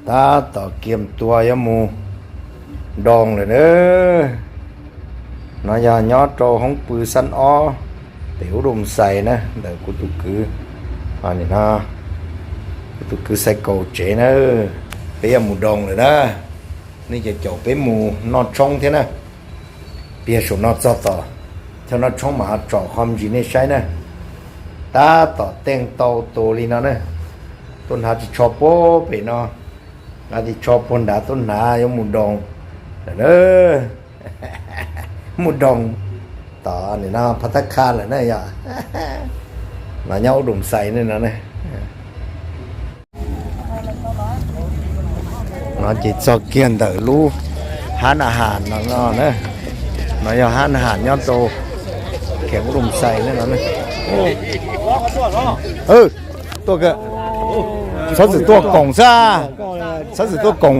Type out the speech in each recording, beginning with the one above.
ຕາຕໍ່ກຽມຕົວຍາໝູ່ດອງເລີຍເດີ ເນາະ ຍາຍໍໂຕຮອງປືຊັ້ນອໍ ເປອຸດົມໄຊນະ ເດີ ກູຕູກື ອັນນີ້ນະ ກູຕູກືໄຊໂກເຈນະ ເປຍາໝູ່ດອງເລີຍນະ ນີ້ຈະເຈົ້າເປໝູ່ນອດຊົງເທນະ. ເປຍໂສນອດຊອດຕໍ່ ເຈົ້ານອດຊົງມະຫາຈໍຄອມຈີເນໄຊນະ ຕາຕໍ່ແຕ່ງເຕົາໂຕລີນະ ຕົ້ນຫາຈິຊອໂປເປເນາະ ອາຈິຊອໂປນດາຕົ້ນຫາຍາໝູ່ດອງເດີ ໝູ່ດອງ ຕອນນີ້ນະ ພັດຕາຄານແຫຼະນະ ຍາ ນະ ຍາອຸດົມໄຊນີ້ນະ ເນາະ ຈິຊອກກຽນເດີ ລູຮ້ານອາຫານເນາະ ເນາະ ເນາະ ຍາຮ້ານອາຫານຍອດໂຕ ແຂວງອຸດົມໄຊນີ້ນະ ໂອ້ ເອີ ຕົວກະ ເຂົາຊິຕົວກົງຊະ ເຂົາຊິຕົວກົງ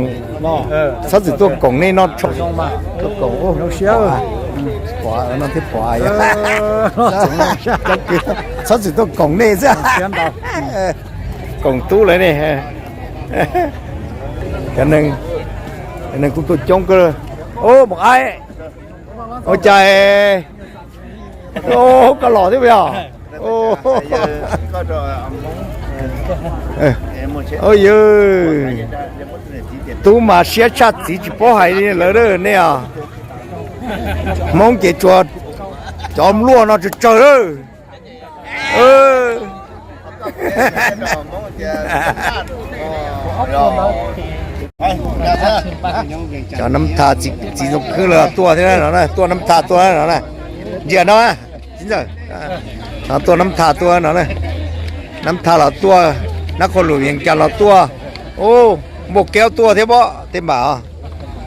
ເອີ ເຂົາຊິຕົວກົງນີ້ເນາະ ຕົວກົງ ໂອ້ ຂວາ ເອີ ນັ້ນທີ່ຂວາ ເອີ ເຂົາຊິຕົວກົງນີ້ຊະ ເອີ ກົງຕູ້ເລີຍນີ້ ອັນໜຶ່ງ ອັນໜຶ່ງ ກູຕູ້ຈົງກະ ໂອ້ ບັກອ້າຍ ໂອ້ ໃຈ ໂອ້ ກະຫຼໍ່ຕິເບຍ ໂອ້ ເອີ ໂອ້ຍ ຕູມາເຊຍຊາດສີຈິໂປໄຫເລີເດີ ເນຍ ມົງເຈຈົວ ຈອມຫຼວງເນາະ ເຈີເດີ ເອີ ຈານນຳທ່າຊິ ຊິສົ່ງຄືນລະຕົວເທົ່ານັ້ນນະ ຕົວນຳທ່າຕົວນັ້ນນະ ເຢຍເນາະ ຊິເນາະ ຕົວນຳທ່າຕົວນັ້ນນະ ນຳທ່າລາວຕົວ ນະຄອນຫຼວງວຽງຈັນລາວຕົວ ໂອ້ ບໍ່ແກ້ວຕົວເທບໍ ເຕັມບາ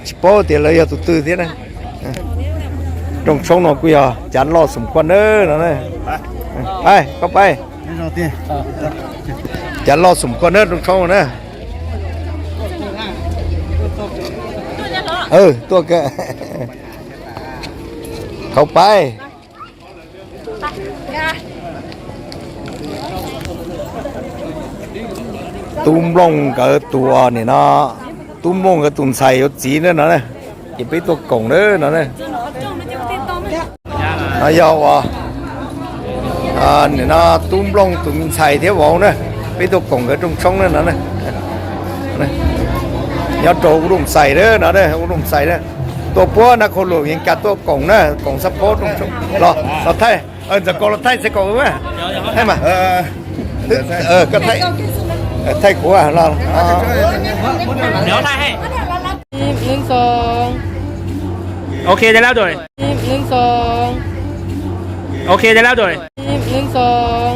ຊິໂປ້ເຕລະຍາຕຸຕື້ເທນະ ດົງຊົງເນາະ ກູຢາ ຈານຫຼໍ່ສົມຄວນເດີເນາະ ໄປ ເຂົ້າໄປ ຈານຫຼໍ່ສົມຄວນເດີ ດົງຊົງເດີ ເອີ ຕົວກະ ເຂົ້າໄປ ຕຸ້ມລົງກະຕົວນີ້ເນາະ ຕຸ້ມລົງກະຕຸ້ມໄຊຢູ່ຈີນເດີເນາະ ຈະໄປຕົວກົງເດີເນາະ ອາ ຍາວວ່າ ອັນນີ້ນະ ຕຸ້ມລົງຕຸ້ມໄຊເທວອງເດີ ໄປຕົວກົງກະຕົງຊ່ອງເດີເນາະ ຍາວໂຕອຸດົມໄຊເດີເນາະ ອຸດົມໄຊເດີ ຕົວປົວນະໂຄຫຼວງວຽງຈັນຕົວກົງເດີ ກົງສະໂພຕົງຊ່ອງ ລອ ລອໄທ ເອີ ຈະກໍລະໄທໃສ່ກໍວ່າ ໃຫ້ມາ ເອີ ເອີ ກໍໄທ ເອີ ໄທຂົວລະ ດຽວຖ່າຍໃຫ້ ໜຶ່ງ ສອງ ໂອເຄ ໄດ້ແລ້ວໂດຍ ໜຶ່ງ ສອງ ໂອເຄ ໄດ້ແລ້ວໂດຍ ໜຶ່ງ ສອງ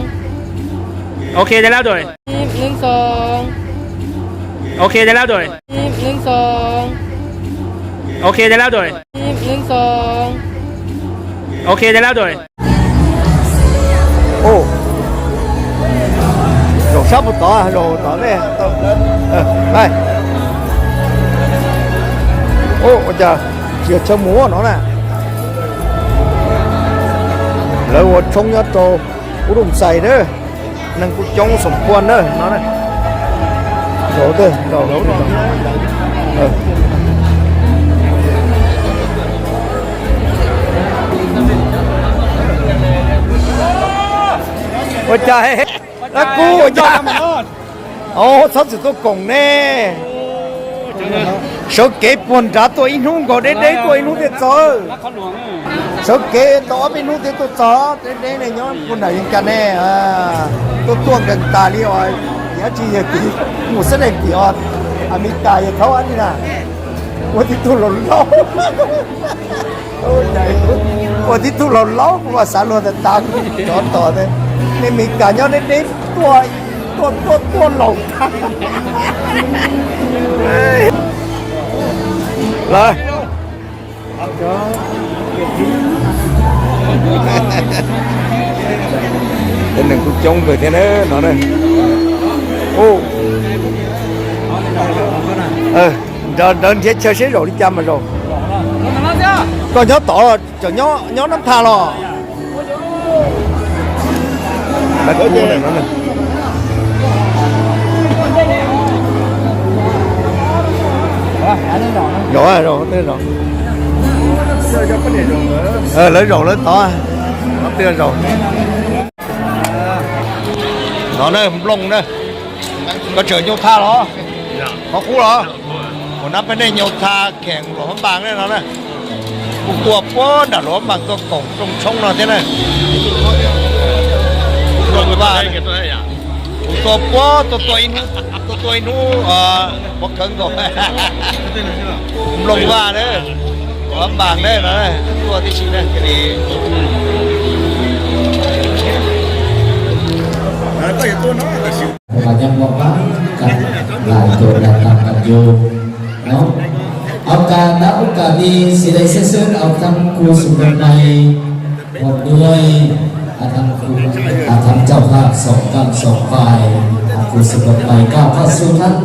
ໂອເຄ ໄດ້ແລ້ວໂດຍ ໜຶ່ງ ສອງ ໂອເຄ ໄດ້ແລ້ວໂດຍ ໜຶ່ງ ສອງ ໂອເຄ ໄດ້ແລ້ວໂດຍ ໜຶ່ງ ສອງ ໂອເຄ ໄດ້ແລ້ວໂດຍ ໂອ້ ໂດດຊັບບໍ່ຕໍ່ ໂດດຕໍ່ເລີຍ ເອີ ໄປ ໂອ້ ຈະເສຍເຊີງໝູເນາະນະ ແລ້ວຫົວຊົງຍອດໂຕ ອຸດົມໄຊເດີ ໜຶ່ງກຸຈົງສົມຄວນເດີເນາະ ໂດເດີ ໂດ ໂດ ເອີ ໂອ້ ຈາຍ ລະກູ ໂອ້ ຈາຍ ໂອ້ ຊອບຊິຕົວກົງແນ່ ໂຊເກປວນຕາຕົວອີໜູ່ກໍໄດ້ ໄດ້ຕົວອີໜູ່ເຕັດເຊີ ໂຊເກຕົວອີໜູ່ເຕັດຕົວຈອ ເດ້ໆ ເນຍ ຍ້ອນຄົນໃດຍັງກັນແນ່ ອາ ຕົວຕົວກັນຕາລີອອຍ ຍາຈີຍາກີ ໝູສະແດງຕີອອດ ອາເມລິກາຍາເທົ່າອັນນີ້ນະ ໂອຕິຕຸໂລໂລ ໂອໃຈ ໂອຕິຕຸໂລໂລ ພາສາໂລຕະຕັງ ຈອດຕໍ່ເດ້ ໃນອາເມລິກາຍ້ອນໄດ້ຕົວ ຕົວ ຕົວ ຕົວໂລ ລະ ເປັນໜຶ່ງກຸຈົງເບີແທ້ເດີເນາະເດີ ໂອ້ ເອີ ເດີນ ເດີນເທເຊີເຊໂດລິຈາມາໂດ ກໍຍໍຕໍ່ ຈະຍໍ ຍໍນຳທ່າລໍ ແລ້ວກໍ ໂອເຄ ນັ້ນນະ. Rồi, rồi, thế rồi. Ờ, lỡ rồi, lỡ tỏ. Nó tiêu rồi. Nó đây, lông đây. Có chở nhau tha đó. Có cũ đó. Của nắp bên đây nhau tha kẻng lỗ hóm bàng đây nó đây. Cũng tua bố đã lỗ hóm bàng tua cổng trong sống nó thế này. Lông ba. Tua bố, tua tua in, tua tua in hú, ờ, bố cứng rồi. ລົງວ່າເດີ ຄວາມບາງເດີນະ ຕົວທີ່ຊິເດີ ກໍດີ ກໍຍັງບໍ່ປານກັນ ຫຼາຍຕົວຫຼາຍຕາກັນຢູ່ເນາະ. ເອົາການນະໂອກາດນີ້ ຊິໄດ້ເຊີນເອົາທັງຄູສະກົດໄມ ພ້ອມດ້ວຍ ອາ ທາງ ອາ ທາງເຈົ້າພາບສອງການສອງຝ່າຍ ອາ ຄູສະກົດໄມ ກ້າວເຂົ້າສູ່ທັງ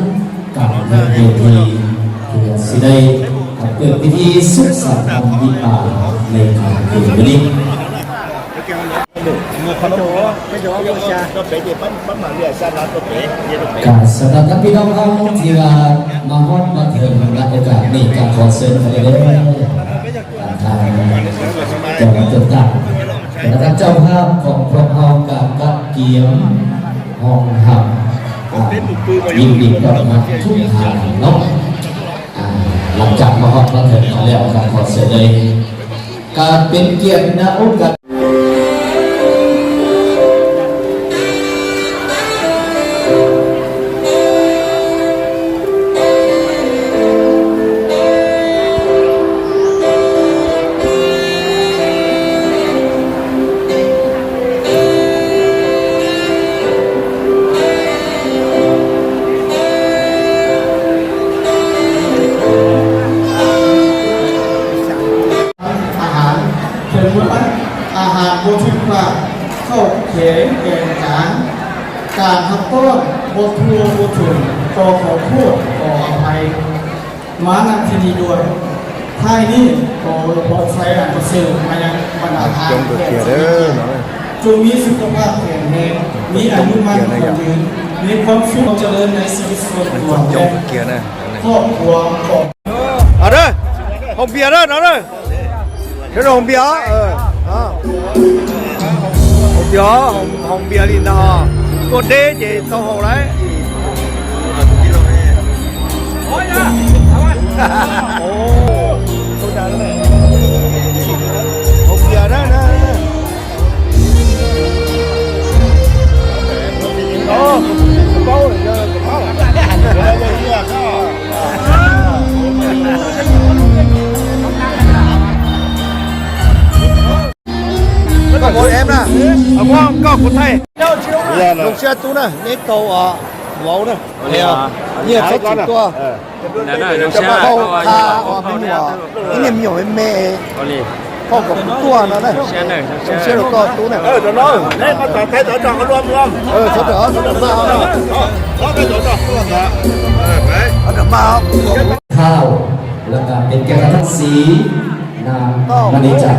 ກາງເວທີ ເພື່ອຊິໄດ້ເປີດພິທີສືບສານທຳວິບາກໃນຄ່ຳຄືນມື້ນີ້. ກະສຳລັບທ່ານພີ່ນ້ອງເຮົາທີ່ວ່າມາຮອດມາເຖິງ ນະໂອກາດນີ້ ກະຂໍເຊີນໄປເດີ ທາງເຈົ້າໜ້າທີ່ຕ່າງໆ ແລະ ທາງເຈົ້າພາບຂອງພວກເຮົາກະກະກຽມ ຮອງຮັບ ອາ ຍິນດີຕ້ອນຮັບທຸກທ່ານເນາະ. ອາ ຫຼັງຈາກມາຮອດມາເຖິງແລ້ວ ກໍຂໍເຊີນເລີຍ ການເປັນກຽດນະໂອກາດ ອາຫານເຖິງມື້ນັ້ນ ອາຫານບໍ່ຖືກປາກ ເຂົ້າແຂງແກງຈານ ການຮັບຕ້ອນບໍ່ທົ່ວບໍ່ເຖິງ ກໍຂໍໂທດຂໍອະໄພ ມານຳທີ່ນີ້ດ້ວຍ. ທ້າຍນີ້ ຂໍອວຍພອນໄຊອັນປະເສີດມາຍັງບັນດາທ່ານ ຈົ່ງມີສຸຂະພາບແຂງແຮງ ມີອາຍຸໝັ້ນຂວັນຍືນ ມີຄວາມສຸກຄວາມຈະເລີນໃນຊີວິດສ່ວນຕົວ ແລະ ຄອບຄົວຂອງ ເອົາເດີ ຫ້ອງເບຍເດີນ້ອງເດີ ເດີຫ້ອງເບຍ ເອີ ຫ້ອງເບຍ ຫ້ອງ ຫ້ອງເບຍລີນະ ຕົວເດເຈ ເຕົ້າຫ້ອງໄດ້ ໂອ້ ໂຕດັງເລີຍ ຫ້ອງເບຍເດີ ເດີ ໂອ້ ເບົາເລີຍ ເບົາ Các con em nè, à, có, có của thầy. Đúng chưa tú nè, nét câu, à, máu nè. Nhiều phát triển tua. Nè, nè, đúng chưa? Câu tha, à, bên nhỏ. Cái niềm nhỏ em mẹ. Có của tua nó nè. Đúng chưa, tua tú nè. Ờ, đó nó. Nè, con tỏ thấy tỏ trò con luôn luôn. Ờ, tỏ trò, tỏ trò. Có cái tỏ trò luôn hả? Ờ, đấy. Tỏ trò bao. ທ້າວ ແລ້ວກໍເປັນແກ່ນາງທັງສີ ນາງມະນີຈັນ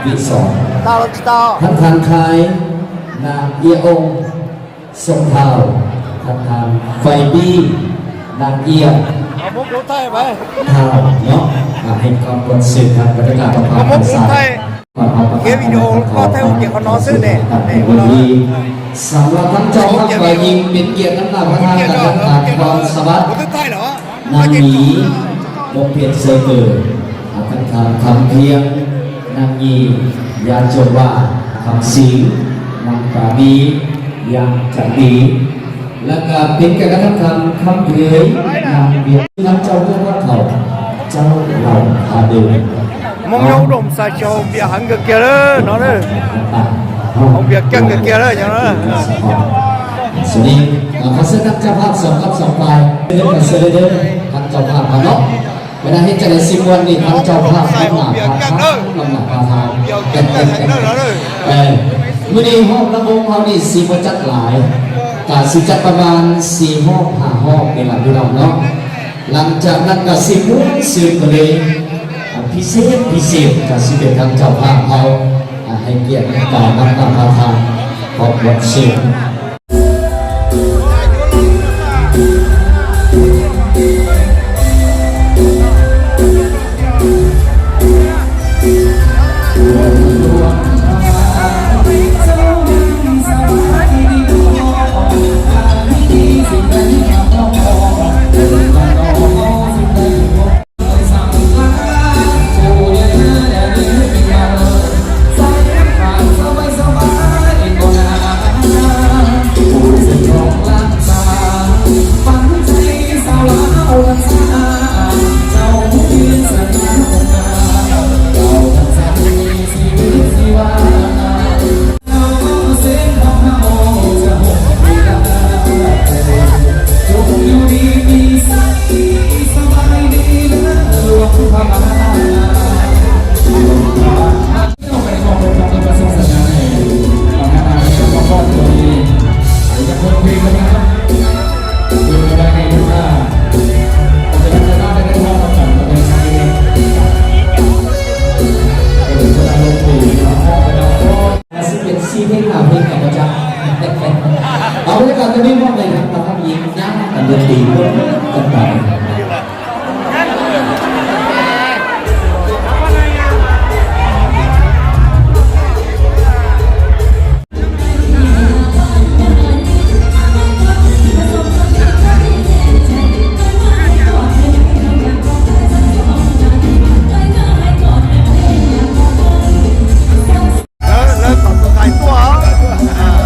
ວິສອນ ທ່ານທ່ານຄາຍ ນາງເອຍອົງ ຊົງທ້າວ ທ່ານທ່ານໄຟບີ ນາງເອຍ ເອົາມຸກລົງໄທໄປ ທ້າວເນາະ ໃຫ້ຄວາມຄວນຊື່ກັບບັນຍາກາດຂອງພາກສາຍ ເກັບວິດີໂອກໍໄທໂອເກະຂອງນ້ອງຊື້ແດ່ ແດ່ ສຳລັບທັງເຈົ້າພາບຝ່າຍຍິງ ເປັນກຽດນຳໜ້າປະທານການຈັດງານຄວາມສະຫວັດ ນາງໝີ ບົກເພັດ ໄຊເກີ ອາຄັນຄາມ ຄຳພຽງ ນາງຢີ ຢາຈົວວາ ຄຳສິງ ນາງປາມີ ຢາງຈັນດີ ແລ້ວກະເປັນການກະທຳຄຳ ຄຳເຜີຍ ນາງວຽງ ນຳເຈົ້າເມືອງວັດເຖົ້າ ເຈົ້າເຫຼົ່າພາເດີນ. ມົງຍົງອຸດົມສາຍເຈົ້າເບຍຫັນກະເກຍເດີເນາະເດີ ເອົາເບຍແກ້ງກະເກຍເດີຫຍັງເດີ. ສະນີ້ ເອີ ຂໍເຊີນທາງເຈົ້າພາບສອງກັບສອງຝ່າຍ ເດີ ຂໍເຊີນເດີ ທາງເຈົ້າພາບມາເນາະ ເວລາເຮັດຈັ່ງໃດຊິມ່ວນນີ້ ທາງເຈົ້າພາບນຳໜ້າພາທາງ ນຳໜ້າພາທາງ ເອີ ມື້ນີ້ຮອບລຳວົງເຮົານີ້ຊິບໍ່ຈັດຫຼາຍ ກະຊິຈັດປະມານສີ່ຮອບຫ້າຮອບນີ້ລະພີ່ນ້ອງເນາະ. ຫຼັງຈາກນັ້ນກະຊິມ່ວນຊື່ນເພງພິເສດພິເສດ ກະຊິເປັນທາງເຈົ້າພາບເຮົາ ອາ ໃຫ້ກຽດການນຳໜ້າພາທາງຂອງບົດເຊີນ. เออ เริ่มสองตัวไกลตัว เออ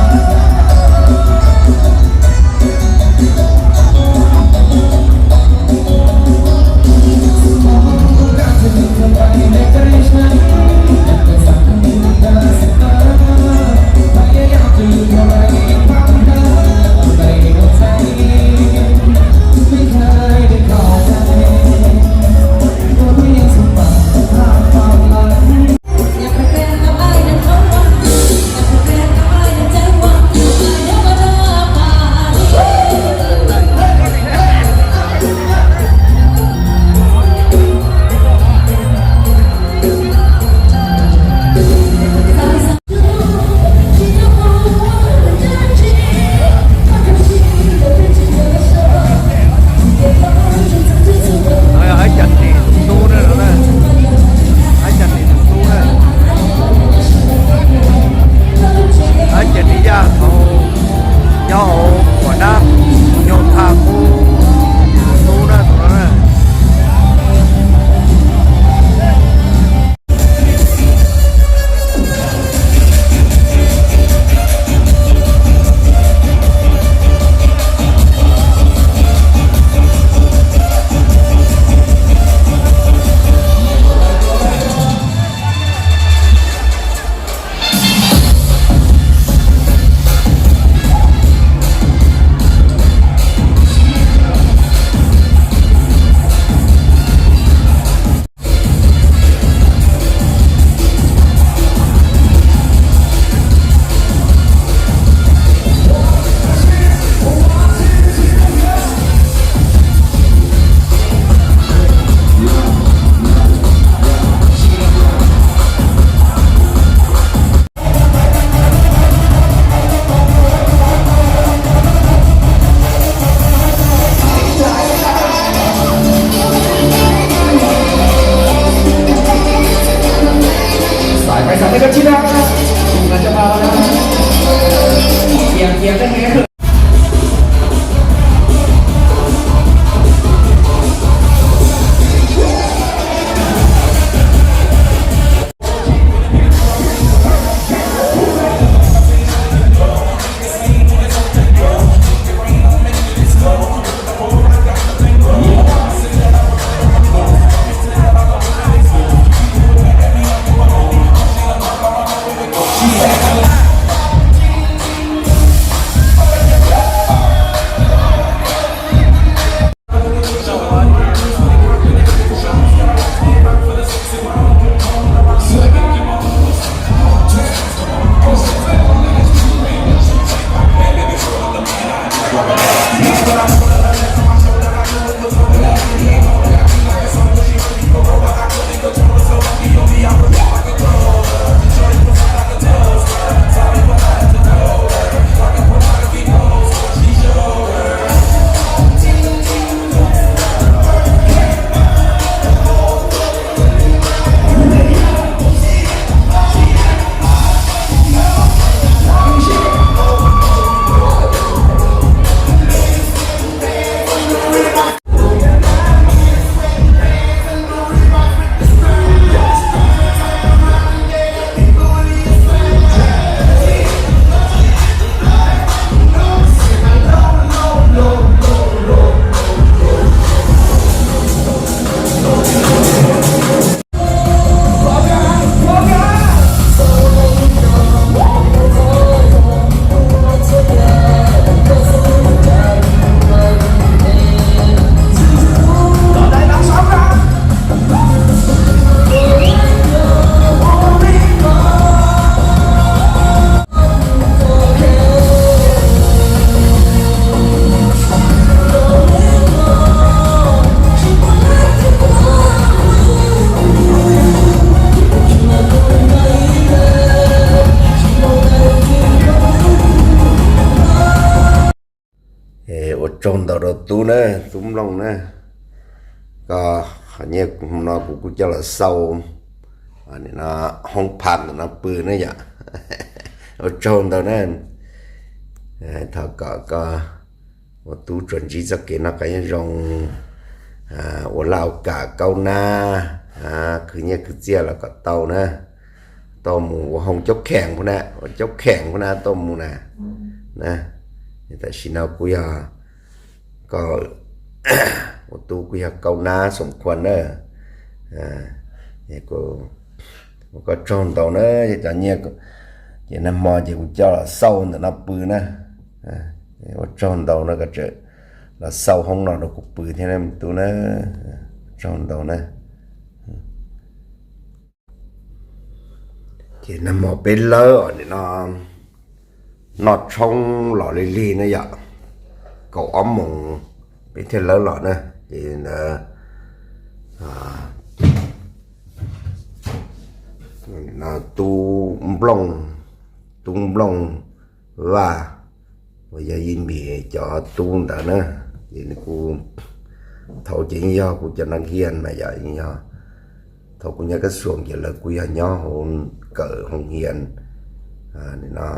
ຊົງໂຕໂຕຕູ້ເນີ ຕຸ້ມລົງເນີ ກໍເນຍເນາະ ກູ ກູຈະລະເຊົ່າ ອັນນີ້ເນາະ ຫ້ອງພັກເນາະ ປືເນາະຢະ ໂອ ຊົງໂຕເນີ ເອີ ເທົ່າກໍ ກໍ ໂອ ຕູ້ຈວນຈີສະເກເນາະ ກໍຍັງຊົງ ອາ ໂອລາໂອກາເກົານາ ອາ ຄືເນຍຄືເຈຍລະກໍເຕົາເນີ ໂຕໝູ ໂອ ຫ້ອງຈົກແຂງພຸ້ນນະ ໂອ ຈົກແຂງພຸ້ນນະ ໂຕໝູນະ ນະ ແຕ່ຊິເນາະ ກູຢາ ກໍ ໂອ ຕູ້ກູຢາເກົານາສົມຄວນເນີ ອາ ເນຍ ກູ ກໍຊົງໂຕເນີ ຈະເນຍ ເຈນຳໝໍ ເຈ ກູຈະລະເຊົ່າເນີ ນຳປືເນີ ອາ ໂອ ຊົງໂຕເນີ ກໍຈະລະເຊົ່າຫ້ອງນອນ ໂອ ກູປືແທ້ນະ ຕູ້ເນີ ຊົງໂຕເນີ ເຈນຳໝໍເປັນເລີ ອັນນີ້ເນາະ ນອດຊົງຫຼໍ່ລີລີນະຢະ ເກົາອ້ອມມົງ ເປັນເທເລີຫຼໍ່ເນີ ເຈນະ ອາ ນະ ຕູ້ບລັອງ ຕູ້ບລັອງ ວ່າ ວ່າຢ່າຍິນດີຈອດຕູ້ຕາເນີ ເຈນະ ກູ ເທົ່າຈິງຍອ ກູຈະນັກຮຽນມາຢາ ເທົ່າກູຍາກະຊວງ ເຈລະ ກູຢາຍໍໂຮງ ເກີໂຮງຮຽນ ອາ ນີ້ເນາະ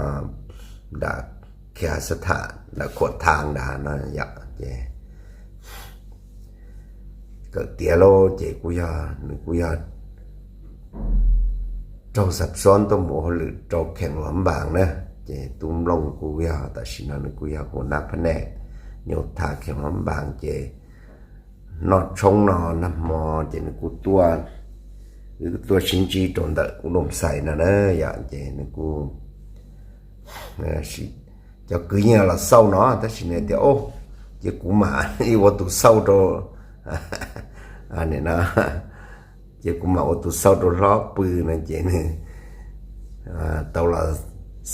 ດາແຄສະຖານ ດາຂວດທາງດາເນາະ ຢາ ເຈ ເກີເຕຍໂລ ເຈ ກູຢາ ກູຢາ ໂຕຊັບຊ້ອນ ໂຕໂມໂຫລື ໂຕແຂວງຫຼວງພະບາງເນີ ເຈ ຕຸ້ມລົງ ກູຢາ ຕາຊິນາ ກູຢາ ຫົວໜ້າພະແນກໂຍທາແຂວງຫຼວງພະບາງ ເຈ ນອດຊົງເນາະ ນຳໝໍ ເຈ ກູຕົວະ ຫຼືຕົວະຊິນຈີ ໂຕນເດີ ອຸດົມໄຊນະເນີ ຢາ ເຈ ກູ ເອີ ຊິ ເຈົ້າກືຍຽລະເຊົາເນາະ ແຕ່ຊິເນຍ ໂອ ເຈ ກູມາ ອີ ໂອ ຕູເຊົາໂຕ ອັນນີ້ນະ ເຈ ກູມາ ໂອ ຕູເຊົາໂຕ ລໍປືນະ ເຈ ອາ ໂຕລະ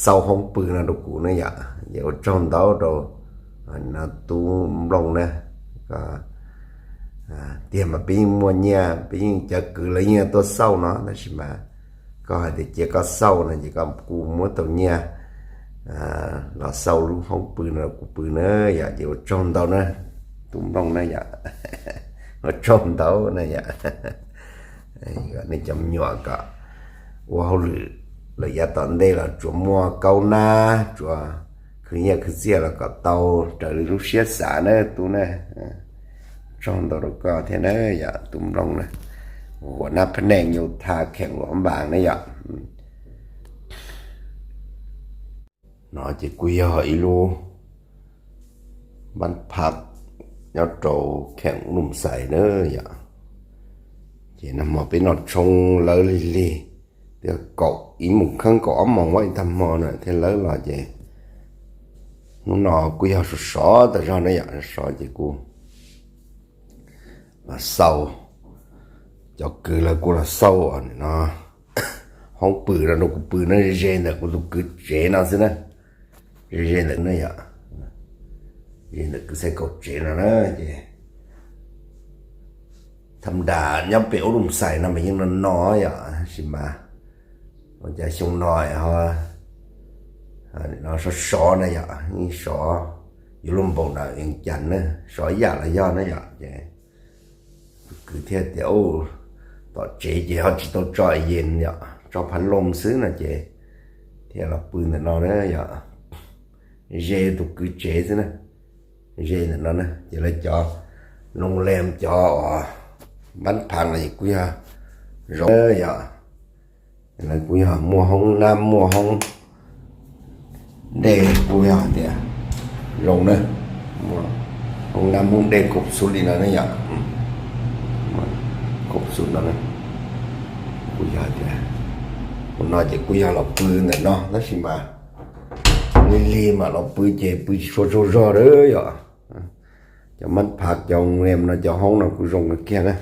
ເຊົາຫ້ອງປືນະ ໂຕກູນະ ຢາ ເຈ ໂອ ຈົນເຕົາໂຕ ອັນນະ ຕູມລົງນະ ກໍ ອາ ຕຽມມາປີ້ງມົວເນຍ ປີ້ງຈະກືລະເນຍຕົວເຊົາເນາະ ແຕ່ຊິມາ ກໍໃຫ້ແຕ່ເຈກໍເຊົານະ ເຈກໍກູມົວໂຕເນຍ ອາ ລາວເຊົາລູກຫ້ອງປືນ ລາວກູປືນເນີ ຢາ ເຈວ່າຈົນເຕົານະ ຕຸ້ມລົງນະ ຢາ ວ່າຈົນເຕົານະ ຢາ ເອີ ນີ້ຈຳຍວກກໍ ເວົ້າລື ລະຍະຕອນເດລະ ຈົວມົວເກົານາ ຈົວ ຄືເຫຍຄືເສຍ ລະກໍເຕົາ ຈະລູກເສຍສາເນີ ຕູ້ເນີ ຈອນໂຕໂຕກໍແທ້ເນີ ຢາ ຕຸ້ມລົງນະ ຫົວໜ້າພະແນກໂຍທາແຂວງຫຼວງພະບາງນະ ຢາ ເນາະ ເຈ ກູຢາ ອີລູ ບ້ານພັກ ຍອດໂຕ ແຂວງອຸດົມໄຊເນີ ຢາ ເຈ ນຳໝໍໄປນອດຊົງເລີລີລີ ເທື່ອເກາະອີໝູ່ເຄິ່ງເກາະອຳມອງໄວ້ທຳໝໍນະ ເທເລີລະເຈ ໜູໜໍກູຢາ ຊໍ ຕາຈອນນະ ຢາ ຊໍ ເຈ ກູ ລະເຊົາ ເຈົ້າກືລະກູລະເຊົາ ອັນນີ້ເນາະ ຫ້ອງປືນະ ໂຕກູປືນະ ເຈນະ ກູຕູກືເຈນະ ຊິນະ ເຈນະ ເນີ ຢາ ເຈນະ ກູໃສ່ເກົາເຈນະ ເນີ ເຈ ທຳມະດາ ຍາມເປັນອຸດົມໄຊນະ ມັນຍັງນອນໆ ຢາ ຊິມາ ມັນຈະຊົງນ້ອຍເຮົາ ອັນນີ້ເນາະ ຊໍ ຊໍ ນະ ຢາ ນີ້ ຊໍ ຢູ່ລົມບົງນະ ວຽງຈັນເນີ ຊໍ ຢາ ລະຍອນ ນະ ຢາ ເຈ ຄືເທດ ໂອ ຕໍ່ເຈ ເຈ ເຮົາຊິຕ້ອງເຈາະເຢັນ ຢາ ເຈາະພັດລົມຊື້ນະ ເຈ ເທດລະປືນນະ ເນາະ ເນີ ຢາ ເຈ ຕູກືເຈ ຊື້ນະ ເຈ ນະ ເນາະ ເຈ ລະເຈາະໂຮງແຮມ ເຈາະ ອາ ບ້ານພັກ ລະກູຢາ ເອີ ຢາ ລະກູຢາ ມົວຫ້ອງນ້ຳ ມົວຫ້ອງເດ ກູຢາ ເດ ລົງເນີ ມົວຫ້ອງນ້ຳ ຫ້ອງເດ ຄົບສຸດອີກແລ້ວນະ ຢາ ຄົບສຸດແລ້ວນະ ກູຢາ ເດ ຄົນນ້ອຍ ເຈ ກູຢາ ລະປືນນະ ເນາະ ລະຊິມາ ລີລີມາ ລະປືນ ເຈ ປືນ ຊໍ ຊໍ ຊໍ ເດີ ຢາ ຈະມັນພັກ ຈະໂຮງແຮມນະ ຈະຫ້ອງນະ ກູຊົງກະແກ່ນະ